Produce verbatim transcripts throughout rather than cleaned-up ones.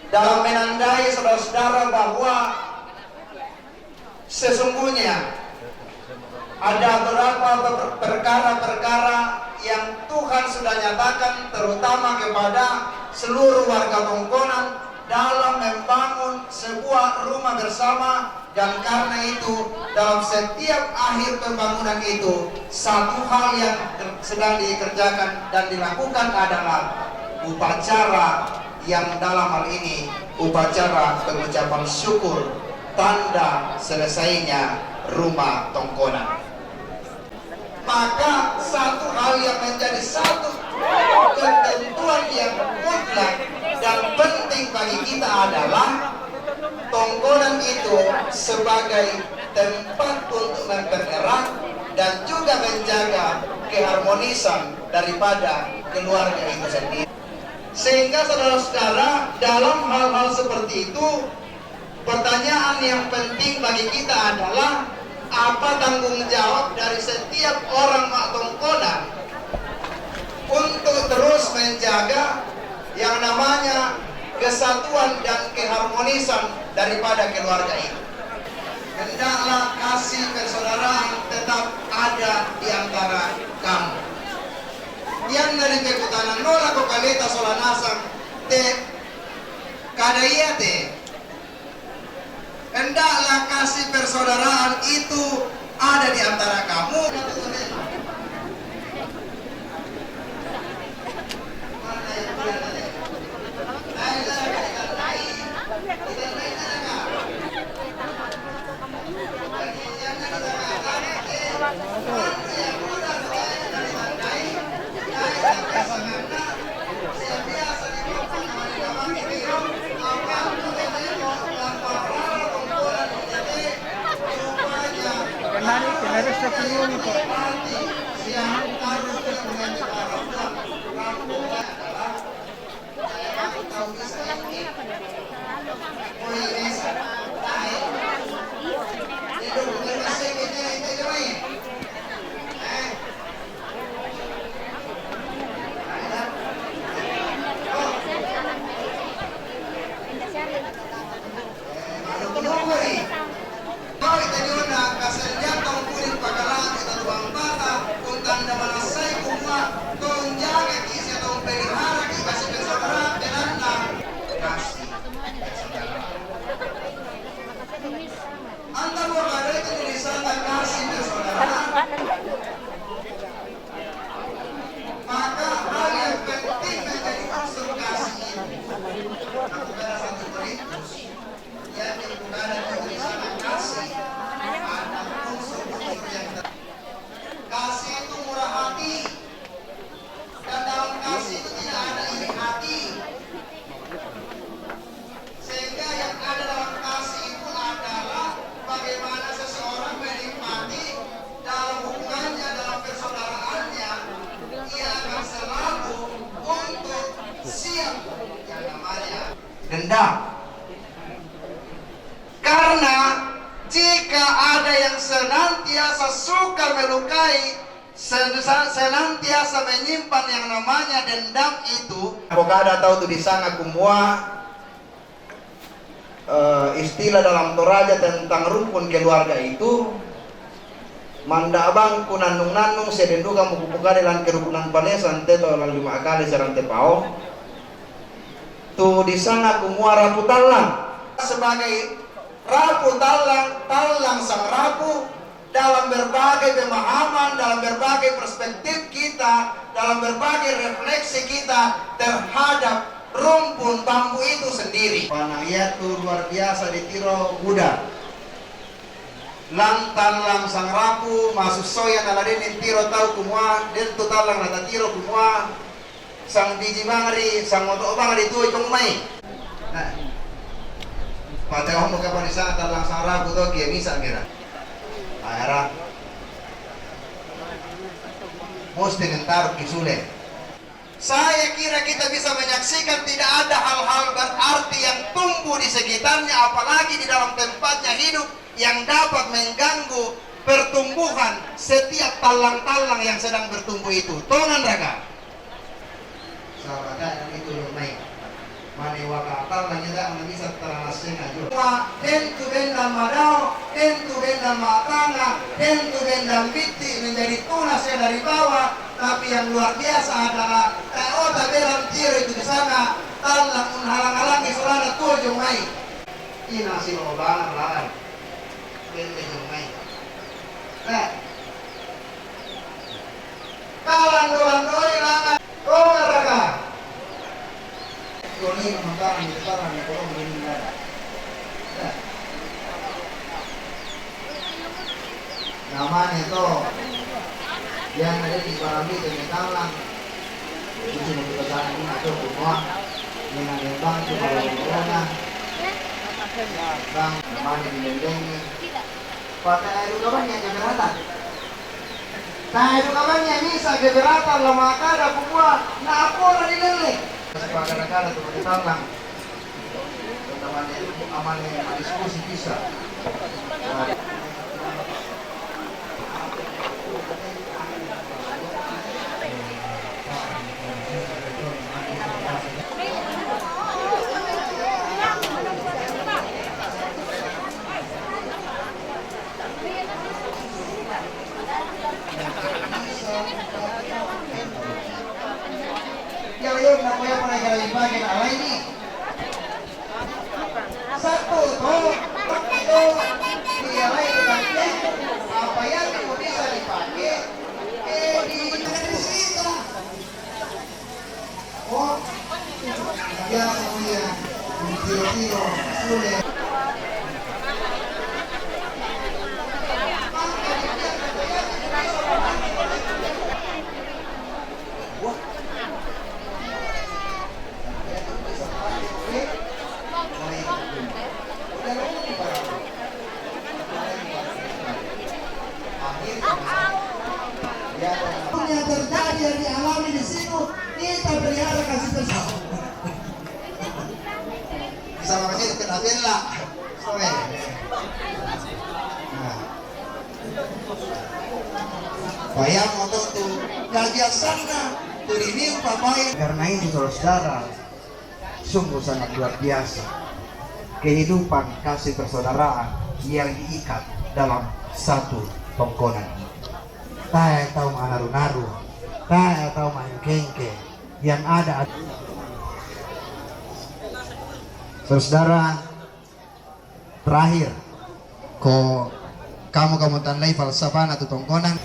Dalam menandai, saudara-saudara, bahwa sesungguhnya ada beberapa per-, perkara-perkara yang Tuhan sudah nyatakan, terutama kepada seluruh warga Tongkonan, dalam membangun sebuah rumah bersama. Dan karena itu, dalam setiap akhir pembangunan itu, satu hal yang sedang dikerjakan dan dilakukan adalah upacara, yang dalam hal ini upacara pengucapan syukur, tanda selesainya rumah Tongkonan. Maka satu hal yang menjadi satu ketentuan yang mutlak dan penting bagi kita adalah Tongkonan itu sebagai tempat untuk mempererat dan juga menjaga keharmonisan daripada keluarga itu sendiri. Sehingga, saudara-saudara, dalam hal-hal seperti itu, pertanyaan yang penting bagi kita adalah apa tanggung jawab dari setiap orang Mak Tongkonan untuk terus menjaga yang namanya kesatuan dan keharmonisan daripada keluarga ini. Hendaklah kasih persaudaraan tetap ada di antara kamu. Yang dari kekutanan nola ko kaleta sola nasang te kada iya te. Hendaklah kasih persaudaraan itu ada di antara kamu. Anta buah kada itu tulisan kasih persaudaraan. Maka hal yang penting menjadi unsur kasih itu. Aku kata satu Korintus, yang bukan ada tulisan kasih, ada unsur-unsur yang ter-, kasih itu murah hati. Dan dalam kasih itu tidak ada iri hati. Sehingga yang ada dalam kasih itu adalah bagaimana seseorang menikmati dalam hubungannya, dalam persaudaraannya, ia akan selalu untuk siap yang namanya dendam. Karena jika ada yang senantiasa suka melukai, sen-, senantiasa menyimpan yang namanya dendam itu, ko kada tau tu di sana kumua, eh, istilah dalam Toraja tentang rukun keluarga itu, manda bang ku nannung-nannung, seden duka mo ku pukade lan kerukunan panesan te to lan lima kali serang te pao. Tu di sana kumua rapu tallang. Sebagai rapu tallang, tallang sang rapu, dalam berbagai pemahaman, dalam berbagai perspektif kita, dalam berbagai refleksi kita terhadap rumpun bambu itu sendiri. Panang ia tu luar biasa di Tiro Buda. Lang tallang sang rapu, masussoyan ala den tiro tau kumua, den tu tallang na tatiro kumua, sang biji bangri, sang oto bangri tu ikong mai. Nah. Pate omo kapan isa tallang sang rapu to kia misa mira. Aera. Musti nentar kisule. Saya kira kita bisa menyaksikan tidak ada hal-hal berarti yang tumbuh di sekitarnya, apalagi di dalam tempatnya hidup, yang dapat mengganggu pertumbuhan setiap tallang-tallang yang sedang bertumbuh itu. Tongan raga. Sahabat itu lumai. Mane wakata lagi tak bisa terasa aja. Wah, tentu bendang madao, tentu bendang matanga, tentu bendang bitti menjadi tunas yang dari bawah, tapi yang luar biasa adalah tak otak berang tiro itu di sana, talang un halang-halangi solana tuo jong mai. Ina si obalan lai. Bende jong mai. Nah. Kalang doang doi langan. Kau maraka. Kau ni memang tarang di depan ni, kau ni nada. Nah. Namanya to. Yang ada di barang itu ni kalang. Itu cuma kita sana ni atau semua. Yang ada bang cuma orang-orang. Bang, namanya di lelengnya. Pata eru kabannya keberatan. Nah, eru kabannya misa keberatan, la makada kumua, na apora di lele. Kasi pakada-kada tu pake tangan. Teman itu amane diskusi bisa. Nah. Yang lihat nak punya pernah jalan pagi nak lain ni. Satu tu, itu dia lain dengan dia. Apa yang bisa dipakai? Eh, di situ. Oh, ya, oh, ya. Tiro-tiro, sudah. Wah. Yang terjadi, yang dialami di situ, kita pelihara kasih tersayang. Bisa makasih kena bela. Sorry. Nah. Bayang oto tu kagiasanna tu riniu papai. Karena itu, saudara, sungguh sangat luar biasa kehidupan kasih persaudaraan yang diikat dalam satu tongkonan ini. Tae tau manaru-naru, tae tau maengke-engke, yang ada. Saudara, terakhir, ko kamu-kamu tandai falsafana tu tongkonan.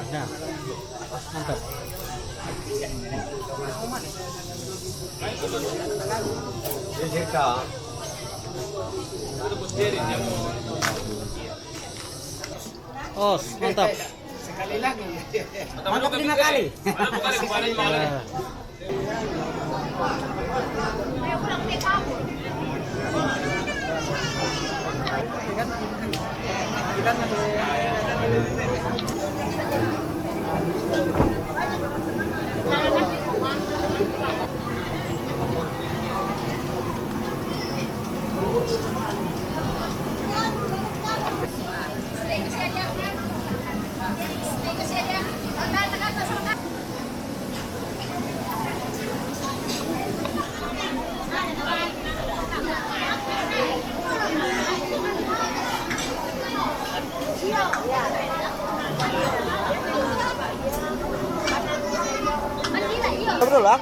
Nah, mantap. Os, mantap. Sekali lagi. Mantap lima kali. Ah. Betul lah.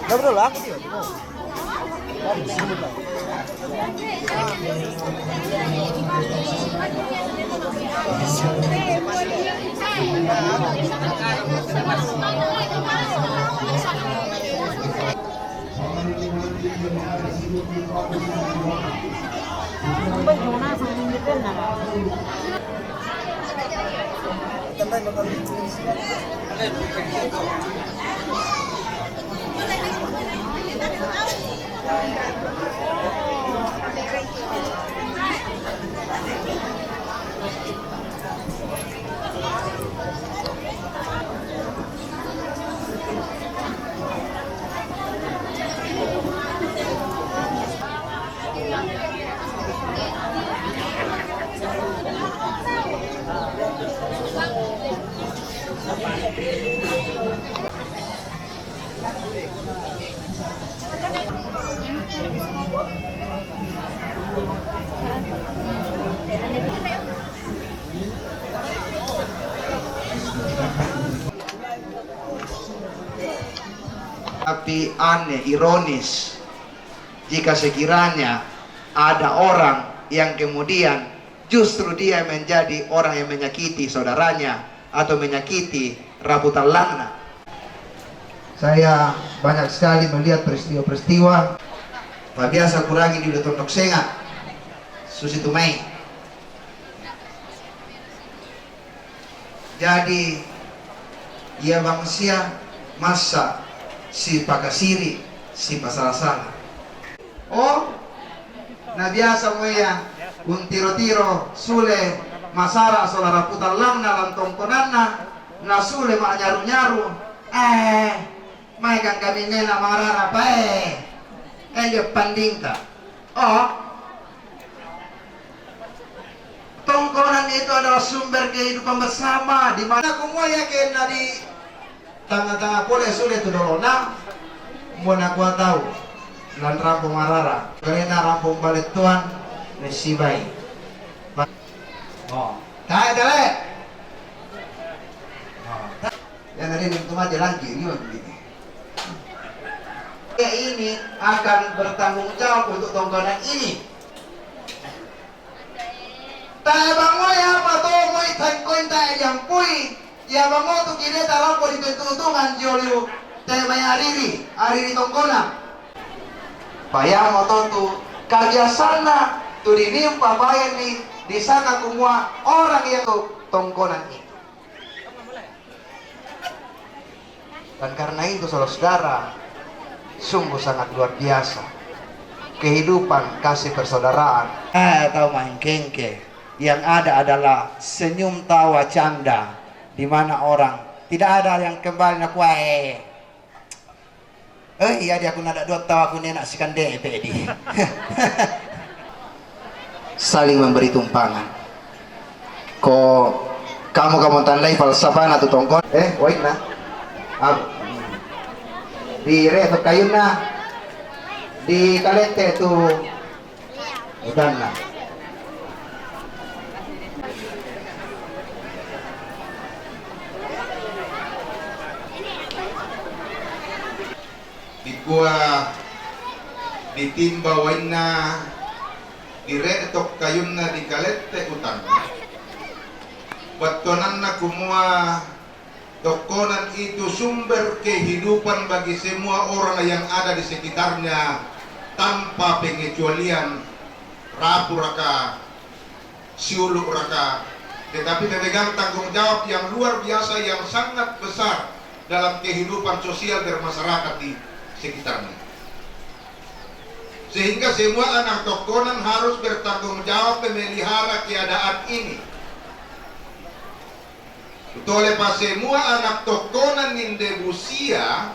Udah, bro, lah. Tapi aneh, ironis, jika sekiranya ada orang yang kemudian justru dia menjadi orang yang menyakiti saudaranya atau menyakiti raputan langna. Saya banyak sekali melihat peristiwa-peristiwa. Mabiasa kurangi di Tondok Senga, susi tumai. Jadi, ia bangsia masa sipakasiri, sipasala-sala. Oh, na biasa mo ia untiro-tiro sule masara sola raputan langna lan tongkonanna, na sule ma'nyaru-nyaru. Eh, mai kan kami ngena marara pae. Eh, dia pandingka. Oh, tongkonan itu adalah sumber kehidupan bersama, di mana kumua ia kena di tanga-tanga pole sule tu dolona, mo nakua tau, lan rampo marara, karena rampo balettoan, nasibai. Oh, tae dale. Oh, ta-, yang ada yang cuma jalan kiri, ini. Ia ini akan bertanggung jawab untuk tongkonan ini. Tae bangoe apa to moi tangkoin tae diampui, ia bango tu kire tarampo di tentu utungan joliu tae mai ariri, ariri tongkonan. Payamo to tu kabiasanna tu dinimpa baeni disanga kumua orang ia tu tongkonan itu. Dan karena itu, saudara-saudara, sungguh sangat luar biasa kehidupan kasih persaudaraan. Eh, tahu main kengke. Yang ada adalah senyum, tawa, canda, di mana orang tidak ada yang kembali na kuae. Eh, iya, dia aku nada dua tawa aku nenak si kande pedi. Saling memberi tumpangan. Ko kamu, kamu tandai falsafah na tu tongkon. Eh, wait na. Ab. Di re tu kayunna. Di kalete tu utanna. Dikua ditimba wainna, dire'tok kayunna, dikalette utanna. Bettuananna kumua tokkonan itu sumber kehidupan bagi semua orang yang ada di sekitarnya tanpa pengecualian, rapuraka, siuluraka, tetapi memegang tanggung jawab yang luar biasa, yang sangat besar dalam kehidupan sosial bermasyarakat di sekitarnya. Sehingga semua anak tokkonan harus bertanggung jawab memelihara keadaan ini. Tole pa semua anak tokkonan ninde busia,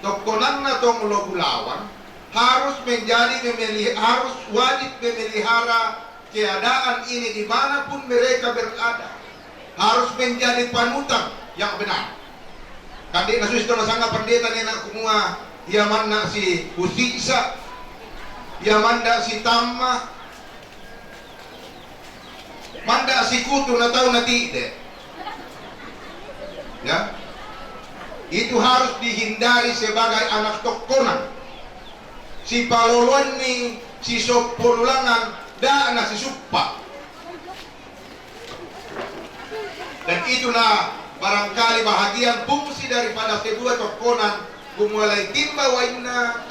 tokkonanna tong lo Bulawan, harus menjadi memeli-, harus wajib memelihara keadaan ini di mana pun mereka berada. Harus menjadi panutan yang benar. Kan de' nasusi to nasanga pendeta nena kumua, ia manna si Usi Isa, ia manna si Tamma, manna si Kutu na tau na tide. Ya. Itu harus dihindari sebagai anak tokkonan. Si paloloanni, si soppolulangan, da'na si suppa. Dan itulah barangkali bahagian fungsi daripada sebuah tokkonan, kumua lai timba wainna,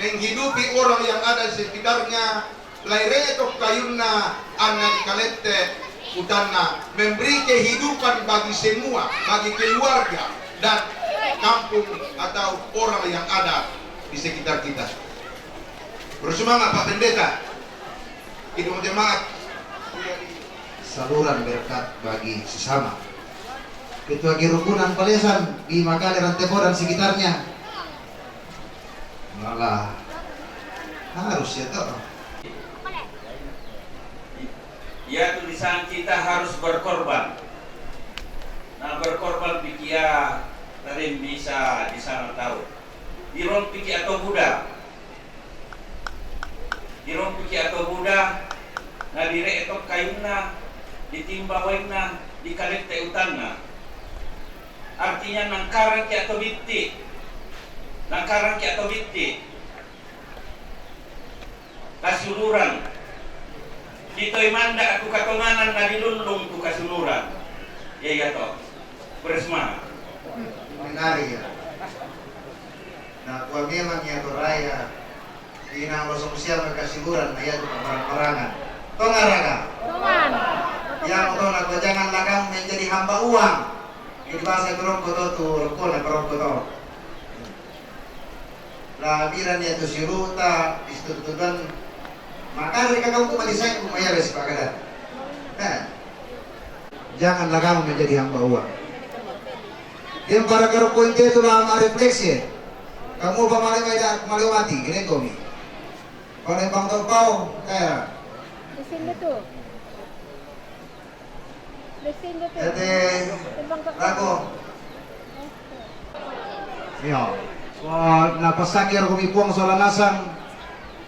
menghidupi orang yang ada di sekitarnya, lai re'tok kayunna, anna dikalette utanna, memberi kehidupan bagi semua, bagi keluarga dan kampung atau orang yang ada di sekitar kita. Bersemangat, Pak Pendeta. Hidup jemaat. Saluran berkat bagi sesama. Ketua Gerukunan Palesan di Makale, Rantebo dan sekitarnya. Malah harus ya toh. Ya, tulisan kita harus berkorban. Nah, berkorban pikia tadi bisa di sana tahu. Dirong pikia atau Buddha. Dirong pikia atau Buddha, na dire'tok kayunna, ditimba wainna, dikalette utanna. Artinya nangkarang ki atau bitti. Nangkarang ki atau bitti. Kasuluran. Ditoi manda tu katonganan na dilullung tu kasuluran. Ya, iya to. Beres mana? Menari ya. Nah, kua memang ya to raya. Ina lo sosial kasuluran na ya tu barang-barangan. Tongaraka. Tongan. Ya, to na kua jangan lakang menjadi hamba uang. Ini bahasa Maroko to tu, Maroko na Maroko to. La biran ya tu siruta, istutudan. Maka mereka kau tu mati saya ku mayar si pagadan. Nah. Janganlah kamu menjadi hamba uang. Dia para karokon itu lah refleksi. Kamu apa malam ada malam mati, kena komi. Kalau bang tau kau, kayak. Di sini tuh. Ete, lako. Iya. Wah, napasaki ro komi Puang sola nasang.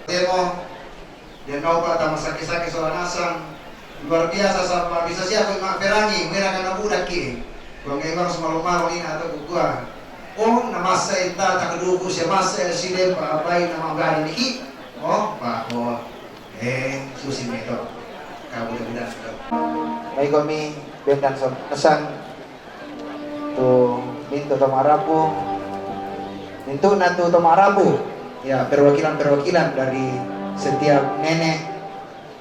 Temo. Dia kau pa tamasaki-saki sola nasang. Luar biasa sapa bisa siapa mak perangi, mera kana budak ki. Kau ngemang semalo-malo ina atau kukua. Oh, namasa ita tak keduku sia masa si lempa apai nama gani niki. Oh, pa, oh. Eh, susi meto. Kamu udah bilang. Baik, kami bendan sola nasang tu mintu to marabu. Mintu na tu to marabu. Ya, perwakilan-perwakilan dari setiap nenek.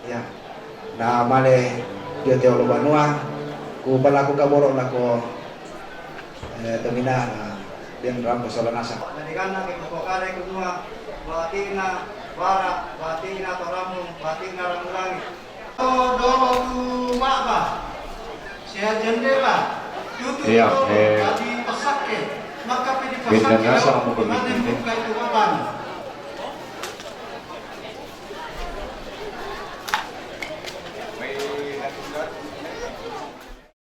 Ya. Na male dio te olo banua. Ku palaku kaboro lako, eh, tomina na Dian Rambo Salanasa. Jadi kana ke pokokare kumua, bati'na bara, bati'na Toramu, bati'na Ramulangi. Dolo tu baba, sehat jendela, tutu. Iya, dolo, eh, tadi pasakke, maka pidi pasakke. Benda nasa lo, mau di mana pemimpin buka itu baban.